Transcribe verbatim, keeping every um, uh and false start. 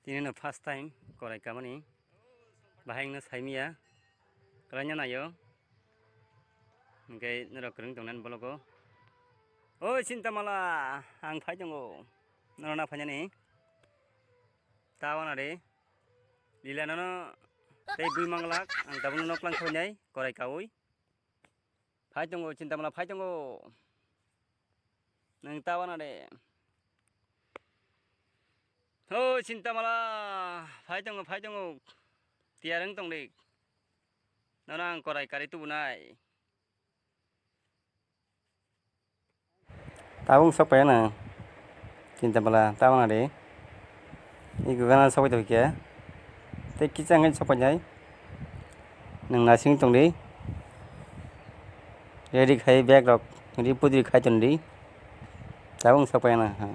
Tini no first time korai kamani. Bahai wngno saimiya. Kwlaina naio. Hingke norok kwrwng tongna ni bologo. Oi Sintamala, ang phai tongo. Norok na phainani. Ta wana de. Lila nono tei bui manglak, ang tabuk nok lang khainai, korai kaui. Phai tongo, Sintamala, phai tongo. Nwng ta wana de. Ho, Sintamala, phai tongo, phai tongo. Tiyar wng tong de. Nono ang korai kari tubunai. Tabuk sok paiya na. Sintamala, ta wana de. I gugana sok pai tong khe. Tei kisa wngkhe sok painai. Nwng nasing tong di. Ready khai bag rok. Ready pudri khai tong di. Tabuk sok paiya na.